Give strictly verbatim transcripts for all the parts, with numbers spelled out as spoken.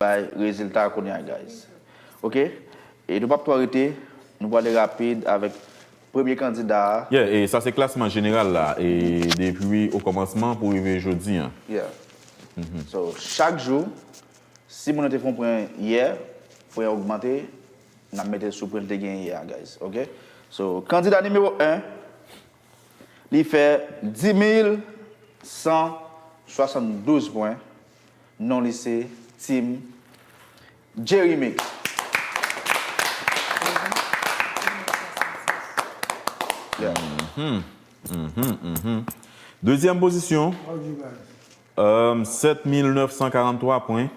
bay rezilta kounye a, guys. Ok? E nou p ap twò rete, nou prale rapid avèk premye kandida a. Yeah, e sa se klasman jeneral la, e depi okòmansman pou rive jodi a. Yeah. So, chak jou, si moun nan te fè yon pwen yè, pwen an ogmante, n ap mete l sou pwen l te genyen yè a, guys. Ok? So, kandida nimewo en, li fè dis mil san swasanndouz pwen. Non li se Team Jerry Mix. Yeah. Dezyèm pozisyon, euh, sèt mil nèf san karanntwa pwen.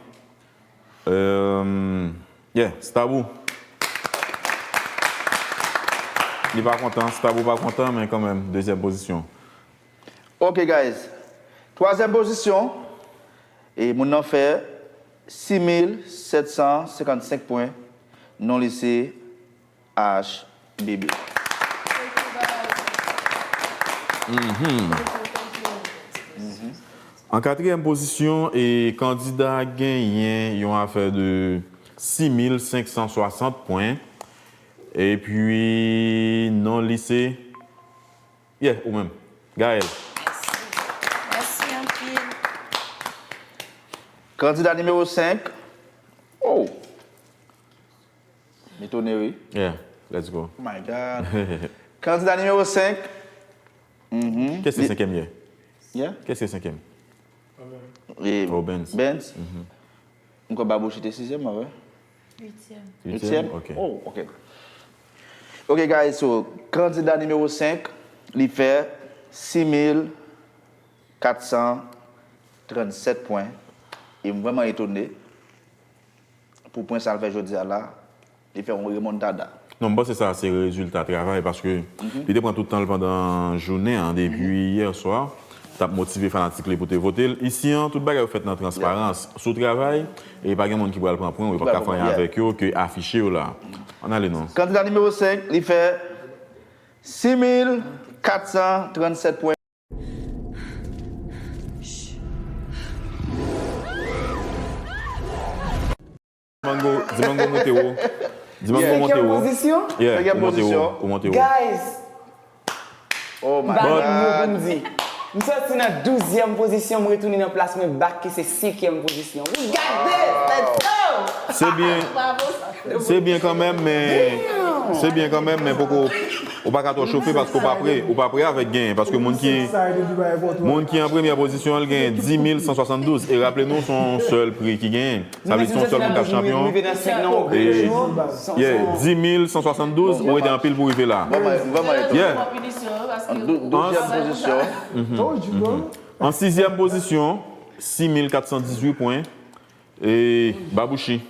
Euh, yeah, Stabou. Li pa kontan, Stabou pa kontan, men kanmenm, dezyèm pozisyon. Ok, guys. Twazyèm pozisyon, e moun nan fè sis mil sèt san senkannsenk pwen. Non li se H B B. An katriyèm pozisyon, e kandida genyen yon afè de sis mil senk san swasant pwen. Epi, non li se, yeah, ou menm, Gaël. Mèsi. Mèsi anpil. Kandida nimewo senk. Oh! M etone, wi. Yeah, let's go. Oh my God. Kandida nimewo senk. Kès ki senkyèm ye? Yeah? Kès ki senkyèm? E, oh, Benz. Benz. M kwè Babouchi te sizyèm, mwen wè. Uityèm. Uityèm? Ok. Oh, ok. Ok, guys, so, kandida nimewo senk, li fè sis mil kat san trannsèt pwen. E m vrèman etone pou pwen sa l fè jodi a la. Li fè yon remontada. Non, m panse sa se rezilta travay, paske li te pran tout tan l pandan jounen an, depi yè swa, t ap motive fanatik li pou te vote l. Isi an, tout bagay yo fèt nan transparans. Si w travay, e pa gen moun ki pral pran pwen w, yo p ap ka fè anyen avèk yo ke afiche yo la. Ann ale non. Kandida nimewo senk, li fè sis mil kat san trannsèt pwen. Mango, Dimango monte wo. Dimango monte wo. Senkyèm pozisyon? Yeah, ou monte wo, ou monte wo. Guys, oh my God. M pa gen mo pou m di. M soti nan douzyèm pozisyon, m retounen nan plas mwen back ki se senkyèm pozisyon. We got this! Let's go! Se byen. Se byen kanmenm, men se byen kanmenm, men poko, ou pa ka twò chofe paske ou pa pre, ou pa pre avèk genyen, paske moun ki, moun ki an premyè pozisyon an, l genyen dis mil san swasanndouz. E raple nou, se yon sèl pri ki genyen. Sa vle di se yon sèl moun k ap chanpyon. E, yeah, dis mil san swasanndouz, ou rete anpil pou rive la. Yeah. An douzyèm pozisyon. An sizyèm pozisyon, sis mil kat san dizuit pwen. E Babouchi.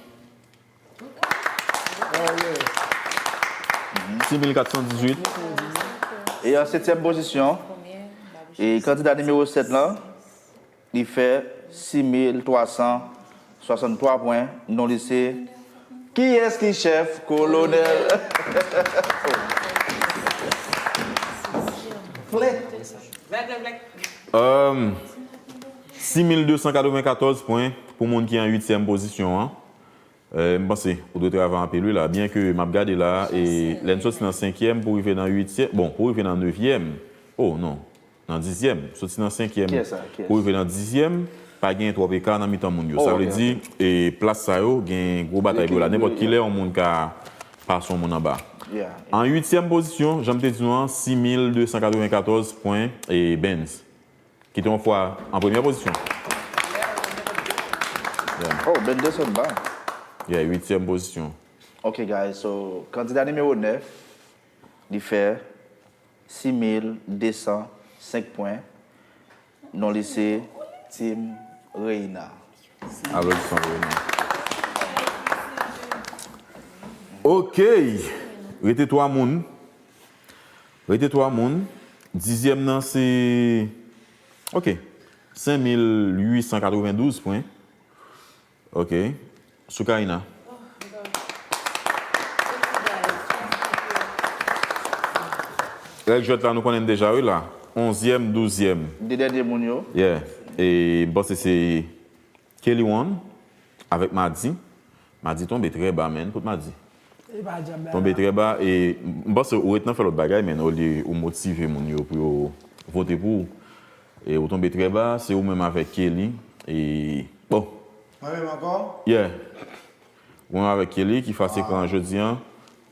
Sis mil kat san dizuit. E an setyèm pozisyon, e kandida nimewo sèt lan, li fè sis mil twa san swasanntwa pwen. Non li se Kiyès ki chèf, kolonèl? Euh, sis mil de san katrevenkatòz pwen pou moun ki an uityèm pozisyon an. Euh, m panse ou dwe travay anpil wi la. Byen ke m ap gade la, e lè n soti nan senkyèm pou rive nan uityèm, bon, pou rive nan nevyèm, oh non, nan dizyèm, soti nan senkyèm pou rive nan dizyèm, pa gen twòp eka nan mitan moun yo. Sa vle di, e plas sa yo gen gwo batay pou yo la. Nenpòt kilè yon moun ka pase yon moun anba. An uityèm pozisyon, jan m te di nou an, sis mil de san katrevenkatòz pwen, e Benz. Ki te yon fwa an premyè pozisyon. Yeah. Oh, Benz desann ba. Yeah, uityèm pozisyon. Ok, guys, so, kandida nimewo nèf, li fè sis mil de san senk pwen. Non li se Team Reina. Aplodisman pou Reina. Ok. Rete twa moun. Rete twa moun. Dizyèm nan se, ok, senk mil uit san katrevendouz pwen. Ok. Soukaina. Règ jwèt la, nou konnen deja, wi, la. Onzyèm, douzyèm. De dènye moun yo. Yeah. E m panse se Kelly One, avèk Madi. Madi tonbe trè ba, menn, kot Madi? Tonbe trè ba, e m panse ou ret nan fè lòt bagay, menn, olye ou motive moun yo pou yo vote pou ou. E ou tonbe trè ba, se ou menm avèk Kelly. E, bon. Mwen menm ankò? Yeah. Ou menm avèk Kelly ki fas ekran an jodi an.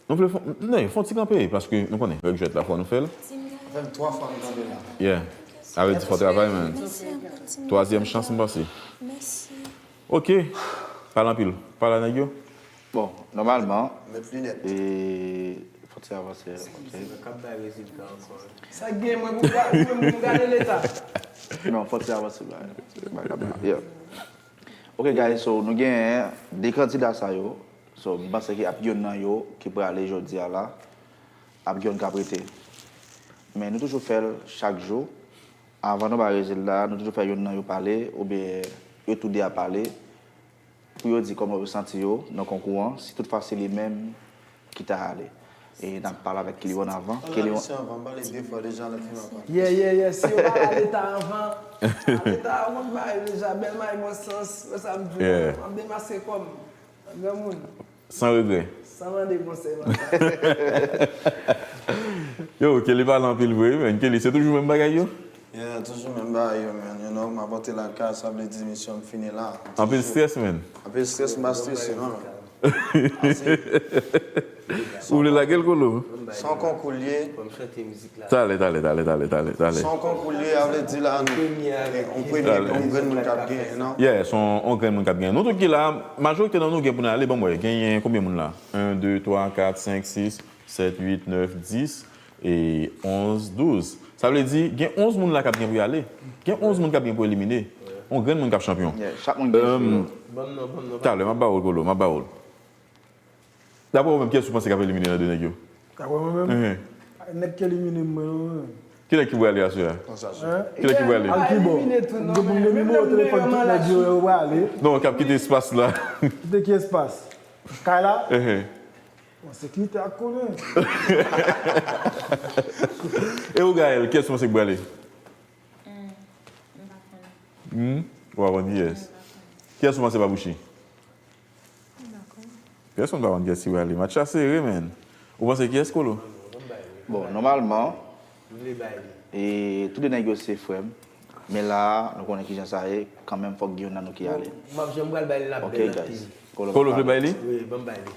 Nou vle fè, non, fè yon ti kanpe, paske nou konnen, règ jwèt la, fò nou fè l. Sa fè twa fwa m kanpe la. Yeah. Sa vle di fò travay, menn. Twazyèm chans, m panse. Ok. Pale anpil. Pale a nèg yo. Bon, nòmalman, e, fò ti avanse, ok. Sa gen mwen pou gade, mwen pou gade leta. Non, fò ti avanse, ba, ba, ba, yeah. Ok, guys, so nou gen de kandida sa yo. So, m panse ke ap yonn nan yo ki prale jodi a la, ap gen yonn k ap rete. Men nou toujou fè l chak jou. Avan nou bay rezilta, nou toujou fè yonn nan yo pale, oubyen yo tou de a pale, pou yo di kòman yo santi yo nan konkou an, si toutfwa se li menm ki ta ale. E n ap pale avèk Kelly One avan. Kelly One. Yeah, yeah, yeah. Si yo pa ale ta anvan, ale ta anvan, m pare deja. Bèl may bon sans, wè sa m di w. Yeah. M ap demaske kò m. Granmoun. San regrè. San mande konsèy, papa. Yo, Kelly pale anpil vre, men Kelly, se toujou menm bagay yo? Yeah, toujou menm bagay yo, man. You know, m ap antre lakay, sa vle di misyon m fini la. Anpil strès, man. Anpil strès, m pa strese, non. Ou vle lage l, Kolo? Se yon konkou l ye. Talè, talè, talè, talè, talè, talè. Se yon konkou l ye, a vle di la, nou, on premye, on grenn moun k ap genyen, non? Yeah, se yon, on grenn moun k ap genyen. Nou tout ki la, majorite nan nou gen pou n ale, ban m wè, genyen konbyen moun la? En, de, twa, kat, senk, sis, sèt, uit, nèf, dis, e onz, douz. Sa vle di, gen onz moun la k ap gen pou y ale. Gen onz moun k ap gen pou elimine. On grenn moun k ap chanpyon. Yeah, chak moun gen jou yo. Talè, m ap ba w l, Kolo, m ap ba w l. Daprè ou menm, kiyès ou panse k ap elimine nan de nèg yo? Daprè mwen menm? Nèg ki elimine m, mwen menm. Ki nèg ki pou ale aswè a? Ki nèg ki pou ale? Al ki bò? M gen pou m gen nimewo telefòn tout nèg yo, yo prale. Non, k ap kite espas la. Kite ki espas? Kay la? Bon, sekirite ak konnen. E ou, Gaël, kiyès ou panse k prale? Hmm, m pa konn. Hmm? Ou pa konn kiyès? Kiyès ou panse pa bouchi? M pa konn. Pèsonn pa konn kiyès ki prale. Match la sere, men. Ou panse kiyès, Kolo? Bon, nòmalman, e, tou de nèg yo se frè m. Men la a, nou konnen kijan sa ye, kanmenm fòk gen youn nan nou ki ale. M ap janm pral bay li la bèl anpil. Kolo, Kolo vle bay li? Wi, ban m bay li.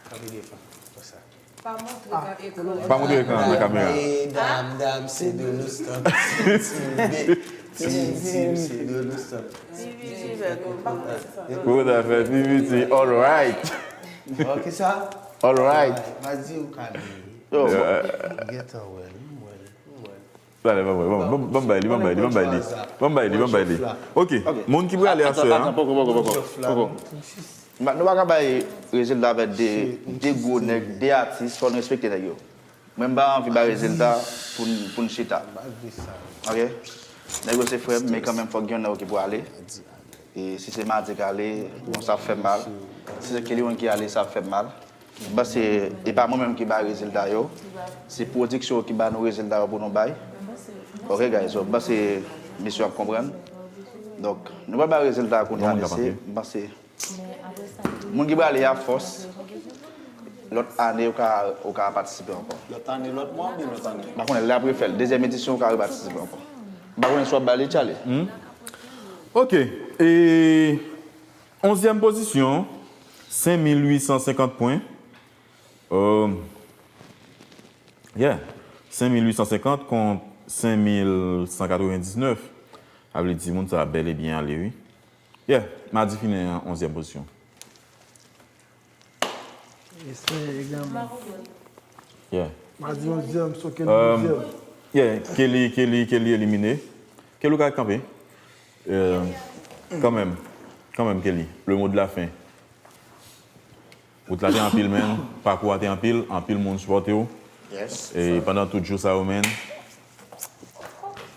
Kanpe devan, konsa. Pa montre ekran nan kamera. Medam, dam, se de nou stan. Team, team, team, se de nou stan. Pou ta fè P V T, all right. Ok, sa? All right. Vas-y, ou ka di. Yo. Gentan wè l, m wè l, m wè l. Talè, ban mwen, ban, ban, ban m bay li, ban m bay li, ban m bay li. Ban m bay li, ban m bay li. Ok, moun ki prale aswè a. Atann, atann, poko, poko, poko, poko. Nou pa ka bay rezilta avèk de, de gwo nèg, de atis, fò n respekte nèg yo. Mwen, m pa anvi bay rezilta pou n, pou n chita. Ok? Nèg yo se frè m, men kanmenm fòk gen yon nan yo ki pou ale. E si se Madi k ale, bon, sa ap fè m mal. Si se Kelly One ki ale, sa ap fè m mal. M panse e pa mwen menm ki bay rezilta yo. Se pwodiksyon ki ba nou rezilta yo pou nou bay. Ok, guys, so, m panse mesye yo ap konprann. Donk, nou pral bay rezilta kounye a, mesye. M panse moun ki prale a fòs, lòt ane, ou ka, ou ka patisipe ankò. Lòt ane, lòt mwa oubyen lòt ane? M pa konnen, lè apre fè l, dezyèm edisyon, ou ka repatisipe ankò. M pa konnen si w ap ba li, Charlie. Hmm. Ok. E onzyèm pozisyon, senk mil uit san senkant pwen. Euh, yeah. Senk mil uit san senkant kont senk mil san katrevendiznèf. Sa vle di moun sa a bèl e byen ale, wi. Yeah, Madi fini an onzyèm pozisyon. Espè egalman. Yeah. Madi onzyèm, so Kelly douzyèm. Yeah, Kelly, Kelly, Kelly elimine. Kelly ou ka kanpe. Euh, kanmenm, kanmenm, Kelly. Le mot de la fin. Wout la te anpil, menn. Pakou a te anpil, anpil moun sipòte w. Yes. E pandan tout jou sa yo, menn.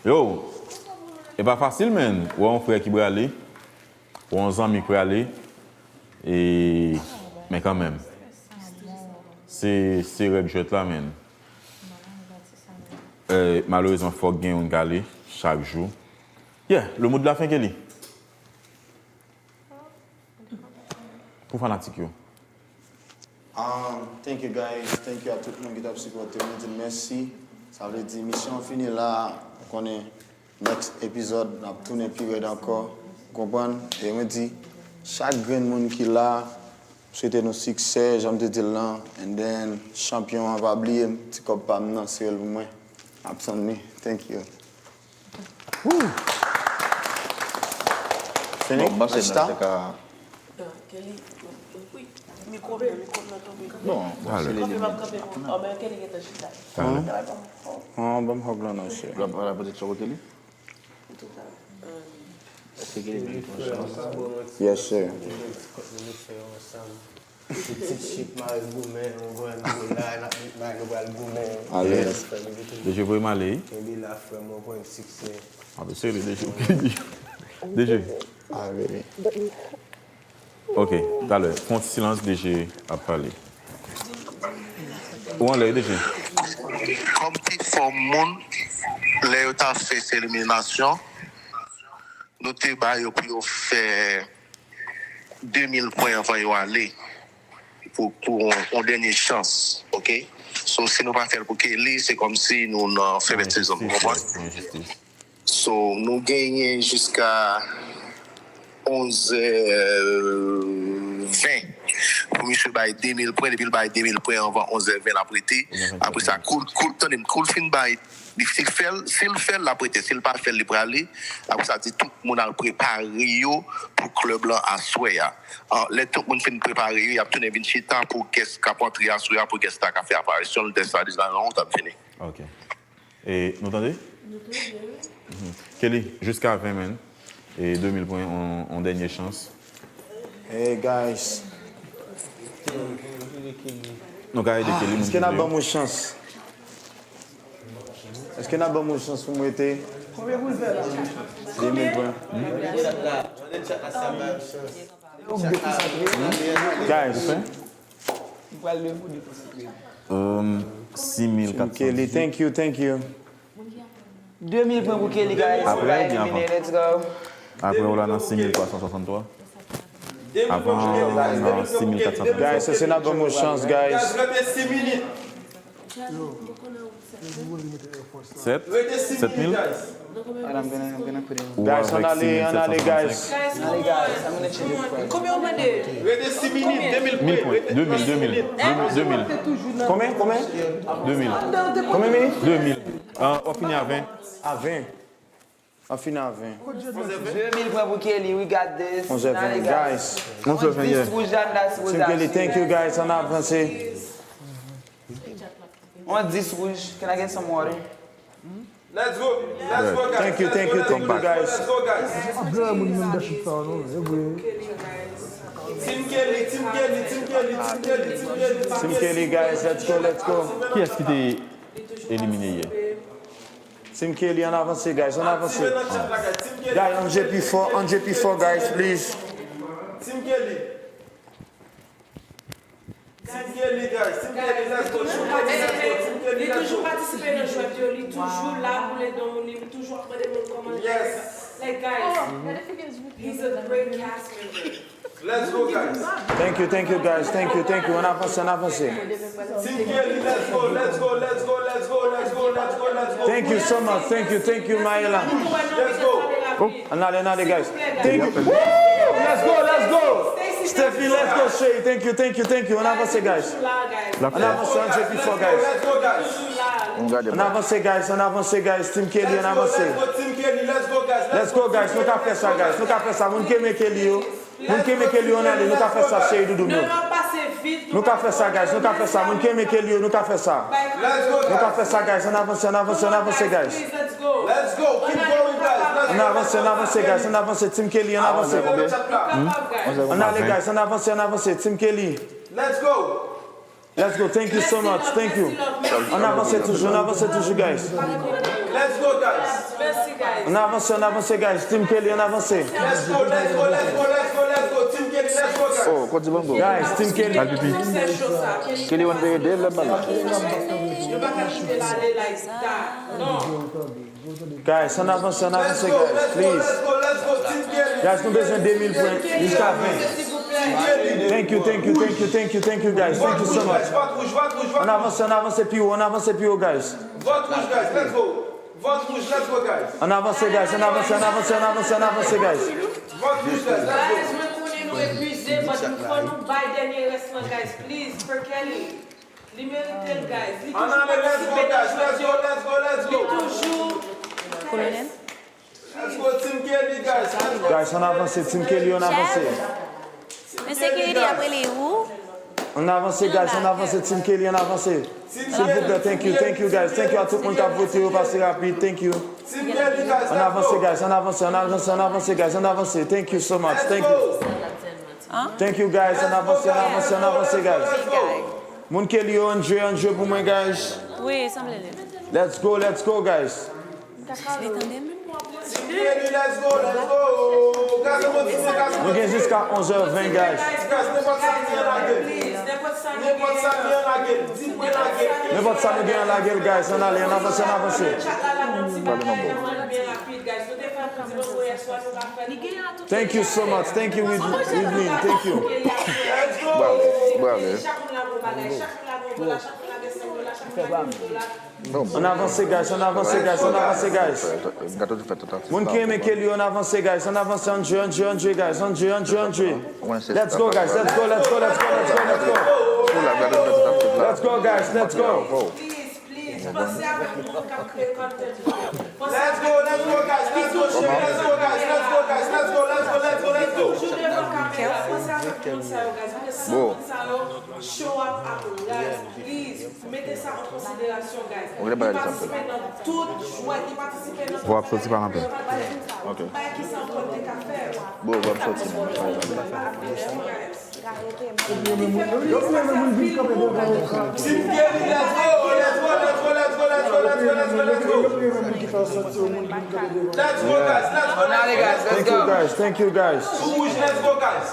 Yo, e pa fasil, menn. Ou wè yon frè ki prale, ou wè yon zanmi ki prale, e, men kanmenm. Se, se règ jwèt la, menn. E, malerezman, fòk gen youn k ale chak jou. Yeah, le mot de la fin, Kelly. pou fanatik yo. Um, thank you guys, thank you a tout moun ki t ap sipòte m, mwen di n mèsi. Sa vle di misyon an fini la, ou konnen next episode n ap tounen pi rèd ankò, ou konprann? E mwen di chak grenn moun ki la, m swete nou siksè, jan m te di l lan, and then chanpyon an pa bliye m, ti kòb pa m nan, sere l pou mwen. N ap tann li. Thank you. Fini? Bon, m panse nou te ka Kelly, wi, mikwo m nan, mikwo m nan tonbe. Bon, bon, se li li menm. Kanpe m ap kanpe pou, oh, men Kelly gentan chita. An, ban m hug lan non, cheri. Ou ap pote sou kote li? Antouka, euh, Èske Kelly menm pran chans? Yes, sir. Pitit chik mare goumen, nou pral goumen la, n ap met may, nou pral goumen. Alè. Respè, bebe, tou. Deje voye m ale. Kenbe la, frè m, mwen pran siksè. Ape sere Deje, ok. Deje. Ah, baby. Ok, talè. Fè yon ti silans, Deje ap pale. Ou anlè, Deje. Kòm ti fòm moun, lè yo ta fè se eliminasyon, nou te ba yo pou yo fè de mil pwen anvan yo ale. Pou, pou yon, yon dènye chans, ok? So, si nou pa fè l pou Kelly, se kòmsi nou nan fen sezon, ou konprann? Enjistis. So, nou genyen jiska onzè ven. Pou misye bay de mil pwen, depi l bay de mil pwen anvan onzè ven, l ap rete. Apre sa, kou l, kou l, tande m, kou l fin bay, li, si l fè l, si l fè l, l ap rete. Si l pa fè l, li prale. Apre sa, di tout moun al prepare yo pou klèb lan aswè a. An, lè tout moun fin prepare yo, y ap tounen vin chita pou guest k ap antre aswè a, pou guest la ka fè aparisyon l. Dè sa, di nan yon tan, m fini. Ok. E nou tande? Nou tande, wi. Kelly, jiska ven, man. E de mil pwen, on, on dènye chans. Hey guys. Nou ka ede Kelly, moun Èske ki n ap vle. Ban m yon chans? Èske n ap ban m yon chans pou m rete? De mil pwen. Guys. Um, sis mil kat san. Kelly, thank you, thank you. De mil pwen pou Kelly, guys. Apre, Guys, oubyen avan? Let's go. Apre, ou la nan sis mil twa san swasannntwa. Avan, ou nan sis mil kat san. Guys, èske n ap ban m yon chans, guys? Sèt? Sèt mil? Hold on, I'm gonna, I'm gonna put in. Ou Guys, ann avèk ale, ann ale, guys. Ann ale, guys. I'm gonna change the price. Konbyen w mande? Mil pwen, de mil, de mil, de mil, de mil. Konbyen, konbyen? De mil. Konbyen minit? De mil. Ah, w ap fini a ven. A ven. W ap fini a ven. De mil pwen pou Kelly, we got this. Onzè ven, guys. Onzè ven, yeah. Dis wouj la, that's what's Team Kelly, thank you, guys. Ann avanse. On dis wouj. Can I get some water? Let's go, let's go, guys. Thank you, thank you, thank you, guys. Let's go, guys. Ap jere moun menm dèchit sa yo, non, e vre. Team Kelly, Team Kelly, Team Kelly, Team Kelly, Team Kelly, Team Kelly. Team Kelly, guys, let's go, let's go. Kiyès ki te elimine yè? Team Kelly, ann avanse, guys, ann avanse. Active nan chat la, guys. Team Kelly. Guys, ann jwe pi fò, ann jwe pi fò, guys, please. Team Kelly. Team Kelly, guys. Team Kelly, let's go. Team Kelly, let's go. Team Kelly, Li let's toujou go. Patisipe nan jwèt yo, li toujou la pou l ede moun, li toujou ap mande moun kòman l Yes. Like, guys, he's a great cast member. Let's go, guys. Thank you, thank you, guys. Thank you, thank you. Ann avanse, ann avanse. Team Kelly, let's go, let's go, let's go, let's go, let's go, let's go, let's go. Thank you so much. Thank you, thank you, Maela. Let's go. Ann ale, ann ale, guys. Thank you. Woo! Let's go, let's go. Stephanie, let's go, cheri. Thank you, thank you, thank you. Ann avanse, guys. Ann avanse, ann jwe pi fò, guys. Let's go, guys. Ann avanse, guys. Ann avanse, guys. Team Kelly, ann avanse. Let's go, Team Kelly. Let's go, guys. Let's go, guys. Nou ka fè sa, guys. Nou ka fè sa. Moun ki renmen Kelly yo. Moun ki renmen Kelly yo, ann ale. Nou ka fè sa, cheri doudou m yo. Nou ka fè sa, guys. Nou ka fè sa. Moun ki renmen Kelly yo, nou ka fè sa. Let's go, Nou ka guys. fè sa, guys. Ann avanse, ann avanse, ann avanse, guys. Let's go. Keep going, guys. Let's go. Ann avanse, ann avanse, guys. Ann avanse. Team Kelly, ann avanse. Chat la. Ann ale, guys. Ann avanse, ann avanse. Team Kelly. Let's go. Let's go. Thank you so much. Thank you. Ann avanse toujou, ann avanse toujou, guys. Let's go, guys. Mèsi, guys. Ann avanse, ann avanse, guys. Team Kelly, ann avanse. Let's go, let's go, let's go, let's go, let's go. Team Kelly, let's go, guys. Oh, Kòt di Bongo. Guys, Team Kelly. Al pipi. Kelly one period, lèv la bal la. Yo pa ka kite l ale like that. Non. Guys, ann avanse, ann avanse, guys. Please. Let's go, let's go, Team Kelly. Guys, nou bezwen de mil pwen jiska ven. Thank you, thank you, thank you, thank you, thank you, guys. Thank you so much. Vòt wouj, vòt wouj, vòt wouj. Ann avanse, ann avanse pi wo, ann avanse pi wo, guys. Vòt wouj, guys, let's go. Vòt wouj, let's go, guys. Ann avanse, guys, ann avanse, ann avanse, ann avanse, ann avanse, guys. Vòt wouj, guys, let's go. Guys, mwen konnen nou epuize, but nou fò nou bay dènye rès lan, guys, please, for Kelly. Li merite l, guys. Li toujou patisipe nan jwèt yo. Li toujou. Kolonèl? Let's go, Team Kelly, guys. Let's go. Guys, ann avanse, Team Kelly, ann avanse. Men sekirite ap rele ou. Ann avanse, guys, ann avanse, Team Kelly, ann avanse. Silvouplè, thank you, thank you, guys. Thank you a tout moun k ap vote yo, pase rapid, thank you. Team Kelly, guys, let's go. Ann avanse, guys, ann avanse, ann avanse, ann avanse, guys, ann avanse. Thank you so much, thank you. Thank you, guys, ann avanse, ann avanse, ann avanse, guys. Moun Kelly yo, ann jwe, ann jwe pou mwen, guys. Wi, sanble li. Let's go, let's go, guys. Li tande m? Nou gen jiska onz è ven, guys. Nenpòt sa nou gen an, lage l. Nenpòt sa nou gen an, lage l, guys. Ann ale, ann avanse, ann avanse. Pale non, bro. Thank you so much. Thank you, Wid-, Widlin. Thank you. Brale, brale. Ann avanse, guys, ann avanse, guys, ann avanse, guys. Moun ki renmen Kelly, ann avanse, guys, ann avanse, ann jwe, ann jwe, ann jwe, guys, ann jwe, ann jwe, ann jwe. Let's go, guys, let's go, let's go, let's go, let's go, let's go. Let's go, guys, let's go. Let's go, let's go, guys, let's go, let's go, guys, let's go, let's go, let's go, let's go, let's go. Bon. Show up ap raz, please. Mete sa an konsiderasyon, guys. Li patisipe nan tout jwèt, li patisipe nan tout bagay. Vwa ap soti pa nan pen. Ok. Bay ki sa ankò l te ka fè. Bon, vwa ap soti. Team Kelly, let's go, let's go, let's go, let's go. Let's go, guys, let's go, let's go. Thank you, guys. Thank you, guys. Sou wouj, let's go, guys.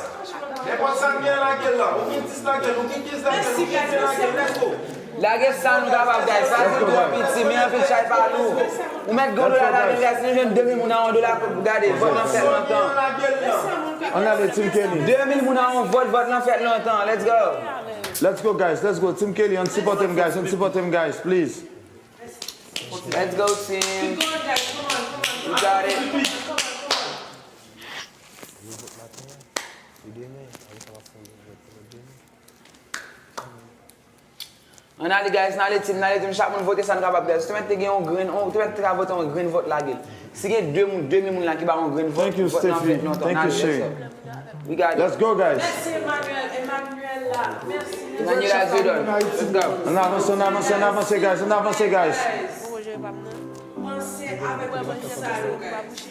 Nenpòt sa n gen, lage l la. Ou gen dis, lage l. Ou gen kenz, lage l. Ou gen ven, lage l. Let's go. Lage sa nou kapab, guys. Pa gen twò piti, men anpil chay pa lou. Ou mèt gen yon dola ladan l, guys. Si nou jwenn de mil moun a yon dola, gade, vòt lan fèt lontan. Ann ale, Team Kelly. De mil moun a yon vòt, vòt lan fèt lontan. Let's go. Let's go, guys. Let's go. Team Kelly, ann sipòte m, guys. Ann sipòte m, guys, please. Let's go, team. We got it. Ann ale, guys, ann ale, team, ann ale, team. Chak moun vote sa n kapab, guys. Ou te mèt te gen yon grenn, ou te mèt te ka vote yon grenn vòt, lage l. Si gen de moun, de mil moun la ki ba yon grenn vòt, vòt lan fèt lontan. Ann ale, let's go. We got it. Let's go, guys. Mèsi, Emmanuel. Emmanuel la. Mèsi. Emmanuel Azedon. Let's go. Ann avanse, ann avanse, ann avanse, guys. Ann avanse, guys. Panse avèk tout sa yo, guys.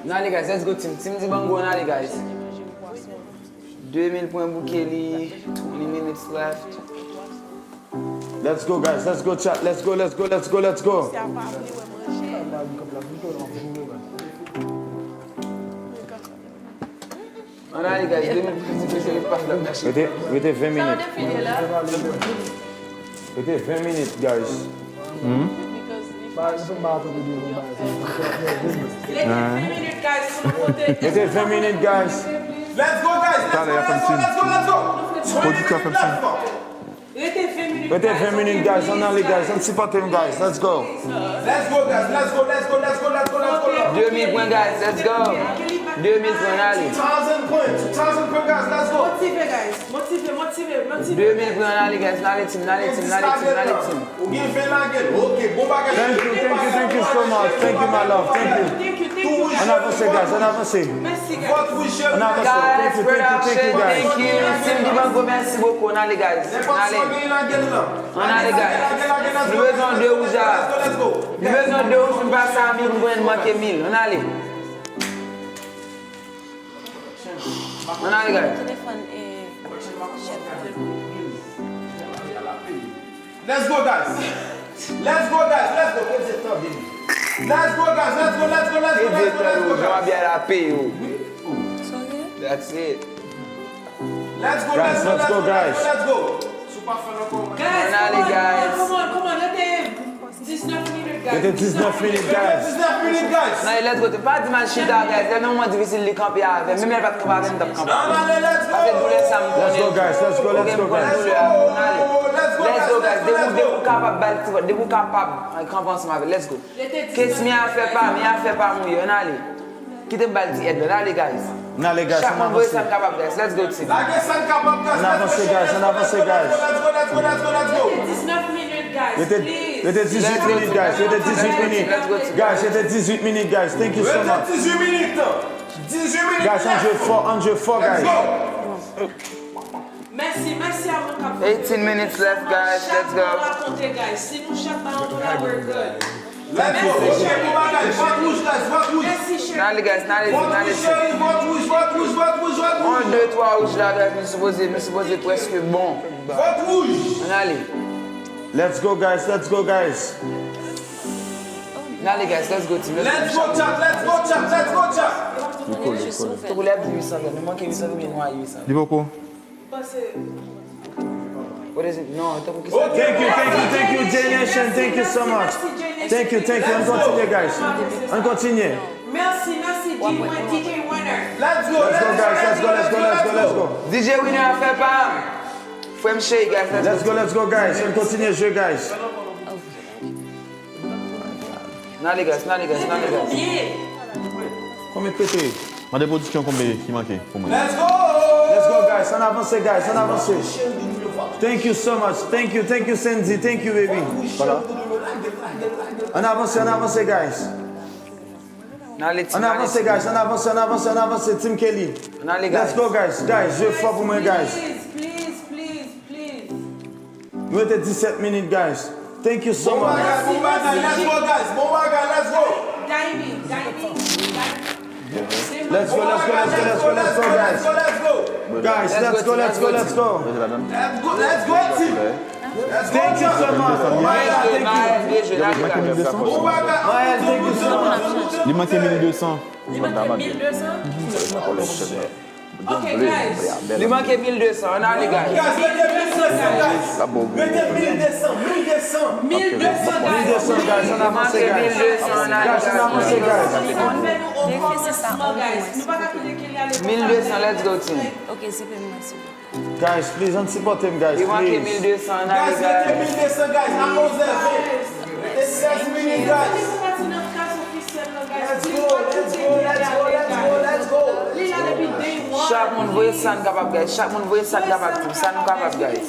Ann ale, guys. Let's go, team. Team Dibango, ann ale, guys. De mil pwen bouke li, twenty minutes left. Let's go, guys. Let's go, chat. Let's go, let's go, let's go, let's go. Ann ale, guys. De mil pwen bouke li pa la. Rete, rete ven minit. Rete ven minit, guys. Hmm? Rete ven minit, guys. Let's go, guys. Let's go, let's go, let's go, let's go. Pwodiktè fè m siy. Rete ven minit, guys. Ann ale, guys. Ann sipòte m, guys. Let's go. Let's go, guys. Let's go, let's go, let's go, let's go, let's go. De mil pwen, guys. Let's go. De mil pwen, ann ale. Two thousand pwen, two thousand pwen, guys. Let's go. Motive, guys. Motive, motive, motive. De mil pwen, ann ale, guys. Ann ale, team, ann ale, team, ann ale, team, ann ale, team. Ou gen ven, lage l. Ok, bon bagay. Thank you, thank you, thank you so much. Thank you, my love. Thank you. Ann avanse, guys, ann avanse. Ann avanse. Thank you, thank you, thank you, guys. Team Dibango, mèsi bokou. Ann ale, guys. Ann ale. Ann ale, guys. Nou bezwen de wouj la. Nou bezwen de wouj pou n pase a mil, pou n manke mil. Ann ale. Ann ale, guys. Let's go, guys. Let's go, guys. Let's go. Ke Dye tande nou. Let's go, guys. Let's go, let's go, let's go, let's go, let's go, guys. Ke Dye tande nou, jan w ap peye yo. That's it. Let's go, guys. Let's go, let's go, guys. Let's go. Guys, ann ale, guys. Come on, come on, come on. Rete diznèf minit, guys. Rete diznèf minit, guys. Diznèf minit, guys. Nan, let's go. Pa di m al chita, guys. Lè nan moman difisil, li kanpe avè m. Menm lè l pa t kanpe avè m, m t ap kanpe avè l. Paske doulè sa, m konnen. Let's go, guys. Let's go, let's go, guys. Let's go, guys. Depi, depi w kapab, ba l ti vòt. Depi w kapab, kanpe ansanm avè l. Let's go. Kes mi afè pa, mi afè pa mwen, ann ale. Kite m ba l ti èd la, ann ale, guys. Ann ale, guys, ann avanse. Chak moun voye sa l kapab, guys. Let's go, team. Lage sa l kapab, guys. Ann avanse, guys, ann avanse, guys. Let's go, let's go, let's go, let's go, let's go. Rete diznèf minit, guys. Rete, rete dizuit minit, guys. Rete dizuit minit. Guys, rete dizuit minit, guys. Thank you so much. Rete dizuit minit. Dizuit minit. Guys, ann jwe fò, ann jwe fò, guys. Let's go. Mèsi, mèsi a moun k ap vote. Eighteen minutes left, guys. Let's go. Chak moun rakonte, guys. Si nou chak ba yon dola, we're good. Let's go. Mèsi, cheri. Bon bagay. Vòt wouj, guys. Vòt wouj. Mèsi, cheri. N ale, guys. N ale, n ale. Vòt wouj, cheri. Vòt wouj, vòt wouj, vòt wouj, vòt wouj. Yon, de, twa wouj la, guys. M sipoze, m sipoze prèske bon. Vòt wouj. Ann ale. Let's go, guys. Let's go, guys. N ale, guys. Let's go, team. Let's go, chat. Let's go, chat. Let's go, chat. Li kole, li kole. Tankou lè ap di uit san, nou manke uit san, oubyen nou a uit san. Li poko. What is it? Non, tankou ki sa? Thank you, thank you, thank you, J Nation. Thank you so much. Thank you, thank you. Ann kontinye, guys. Ann kontinye. Mèsi, mèsi, D J Winner. Let's go, let's go, guys. Let's go, let's go, let's go, let's go. D J Winner a fè pa m. Frè m cheri, guys. Let's go, let's go, guys. Ann kontinye jwe, guys. N ale, guys, n ale, guys, n ale, guys. Konbyen k rete? Mande pwodiksyon konbyen ki manke pou mwen. Let's go! Let's go, guys. Ann avanse, guys. Ann avanse. Thank you so much. Thank you, thank you, Sandy. Thank you, baby. Voilà. Ann avanse, ann avanse, guys. N ale, team, n ale, team. Ann avanse, guys. Ann avanse, ann avanse, ann avanse. Team Kelly. N ale, guys. Let's go, guys. Guys, jwe fò pou mwen, guys. Please, please, please, please. Nou rete disèt minit, guys. Thank you so much. Bon bagay, bon bagay. Let's go, guys. Bon bagay, let's go. Diving, diving, diving. Let's go, let's go, let's go, let's go, let's go, guys. Guys, let's go, let's go, let's go. Let's go, let's go, team. Thank you so much. Maël, thank you. Bon bagay. Maël, thank you so much. Li manke mil de san. Li manke mil de san? Ok, guys. Li manke mil de san, ann ale, guys. Guys, mete mil de san, guys. Mete mil de san, mil de san. Mil de san, guys. Mil de san, guys, ann avanse, guys. Guys, ann avanse, guys. Mil de san, let's go, team. Ok, sipe mwen, sipe. Guys, please, ann sipòte m, guys, please. Li manke mil de san, ann ale, guys. Guys, mete mil de san, guys. A onz è ven. Rete sèz minit, guys. Let's go, let's go, let's go, let's go, let's go. Chak moun voye sa n kapab, guys. Chak moun voye sa n kapab, team. Sa nou kapab, guys.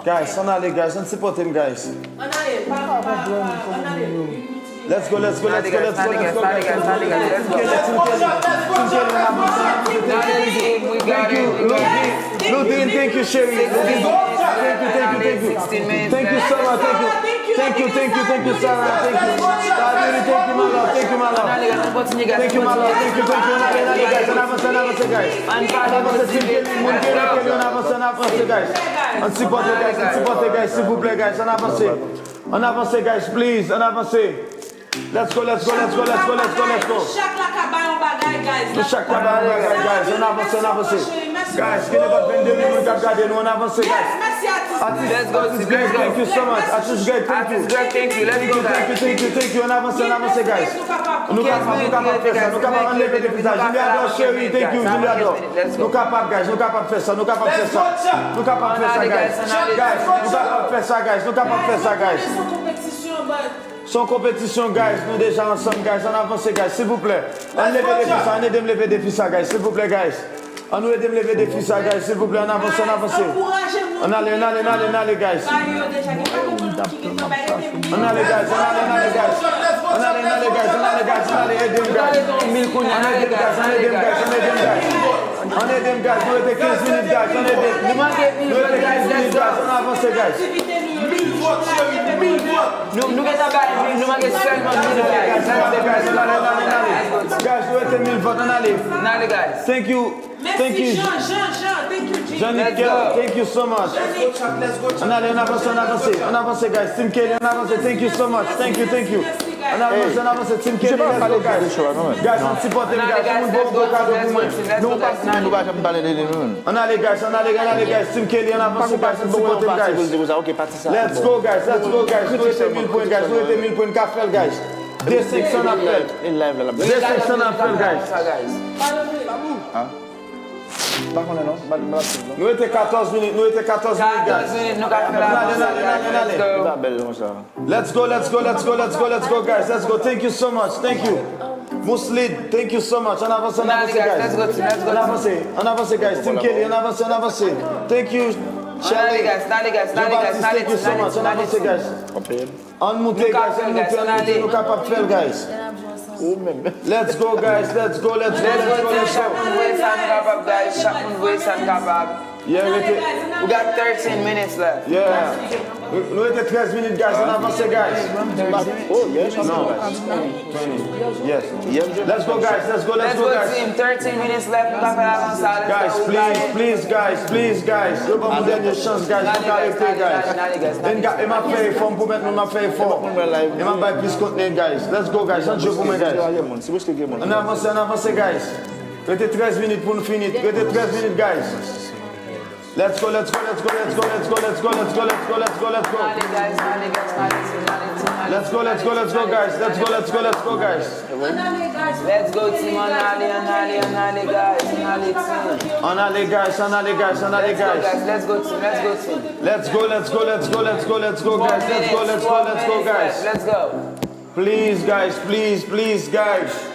Guys, ann ale, guys. Ann sipòte m, guys. Ann ale, pa, pa, pa, ann ale. Let's go, let's go, let's go, let's go, let's go, guys. Team Kelly, team Kelly, team Kelly, ann avanse, ann avanse. Thank you, Ludin. Ludin, thank you, cheri. Ludin, thank you, thank you, thank you. Thank you so much, thank you. Thank you, thank you, thank you, Sarah. Thank you. Sarah, thank you, my love. Thank you, my love. Thank you, my love. Thank you, thank you. Ann ale, ann ale, guys. Ann avanse, ann avanse, guys. Ann avanse, team Kelly, moun Kelly, Kelly, ann avanse, ann avanse, guys. Ann sipòte, guys. Ann sipòte, guys. Silvouplè, guys. Ann avanse. Ann avanse, guys, please. Ann avanse. Let's go, let's go, let's go, let's go, let's go, let's go. Nou chak la ka bay yon bagay, guys. Nou chak ka bay yon bagay, guys. Ann avanse, ann avanse. Guys, gen nenpòt vennde mil moun k ap gade nou, ann avanse, guys. Atis, Atis Greg, thank you so much. Atis Greg, thank you. Thank you, thank you, thank you, thank you. Ann avanse, ann avanse, guys. Nou kapab, nou kapab fè sa. Nou kapab, ann leve defi sa. Juliador, cheri, thank you, Juliador. Nou kapab, guys. Nou kapab fè sa. Nou kapab fè sa. Nou kapab fè sa, guys. Guys, nou kapab fè sa, guys. Nou kapab fè sa, guys. Se yon konpetisyon, guys. Nou deja ansanm, guys. Ann avanse, guys, silvouplè. Ann leve defi sa. Ann ede m leve defi sa, guys, silvouplè, guys. Ann nou ede m leve defi sa, guys, silvouplè. Ann avanse, ann avanse. Ann ale, ann ale, ann ale, ann ale, guys. Ann ale, guys, ann ale, ann ale, guys. Ann ale, ann ale, guys, ann ale, guys, ann ale, ede m, guys. Ann ede m, guys, ann ede m, guys, ann ede m, guys. Ann ede m, guys, nou rete kenz minit, guys, ann ede. Nou rete kenz minit, guys, ann avanse, guys. Mil vòt, cheri, mil vòt. Nou, nou gentan bay, nou manke sèlman mil vòt. Guys, ann ale, ann ale, ann ale. Guys, nou rete mil vòt, ann ale. Ann ale, guys. Thank you. Thank you. Jean, Jean, Jean, thank you, Jean. Jean Nickel, thank you so much. Ann ale, ann avanse, ann avanse. Ann avanse, guys. Team Kelly, ann avanse. Thank you so much. Thank you, thank you. Ann avanse, ann avanse, Team Kelly, let's go, guys. Guys, ann sipòte m, guys. Yon moun voye yon gwo kado pou mwen. Nou pa simen, nou pa janm pale de li, nou menm. Ann ale, guys, ann ale, ann ale, guys. Team Kelly, ann avanse, guys, ann sipòte m, guys. Let's go, guys, let's go, guys. Nou rete mil pwen, guys. Nou rete mil pwen, n ka fè l, guys. De senk san n ap fè l. De senk san n ap fè l, guys. Pa konnen non, m pa, m pa t ap suiv non. Nou rete katòz minit, nou rete katòz minit, guys. Ann ale, ann ale, ann ale, ann ale. Li pa bèl konsa. Let's go, let's go, let's go, let's go, let's go, guys. Let's go. Thank you so much. Thank you. Muslid, thank you so much. Ann avanse, ann avanse, guys. Ann avanse, ann avanse, guys. Team Kelly, ann avanse, ann avanse. Thank you, Charlie. Jean-Baptiste, thank you so much. Ann avanse, guys. Ann moute, guys, ann moute, ann moute, nou kapab fè l, guys. Let's go, guys, let's go, let's go, let's go, let's go. Chak moun voye sa nou kapab, guys. Chak moun voye sa nou kapab. Yeah, rete. We got thirteen minutes left. Yeah. Nou rete trèz minit, guys. Ann avanse, guys. Oh, yes. No. Twenty. Yes. Let's go, guys. Let's go, let's go, guys. Team. Thirteen minutes left. Nou pa fè avanse. Guys, please, please, guys, please, guys. Yo ban nou dènye chans, guys. Nou ka rete, guys. E m ap fè efò, m pwomèt nou, m ap fè efò. E m ap bay plis kontni, guys. Let's go, guys. Ann jwe pou mwen, guys. Ann avanse, ann avanse, guys. Rete trèz minit pou nou fini. Rete trèz minit, guys. Let's go, let's go, let's go, let's go, let's go, let's go, let's go, let's go, let's go, let's go. Let's go, let's go, let's go, guys. Let's go, let's go, let's go, guys. Let's go, team. Ann ale, ann ale, ann ale, ann ale, guys. Ann ale, team. Ann ale, guys, ann ale, guys, ann ale, guys. Let's go, team. Let's go, team. Let's go, let's go, let's go, let's go, let's go, guys. Let's go, let's go, let's go, guys. Let's go. Please, guys, please, please, guys.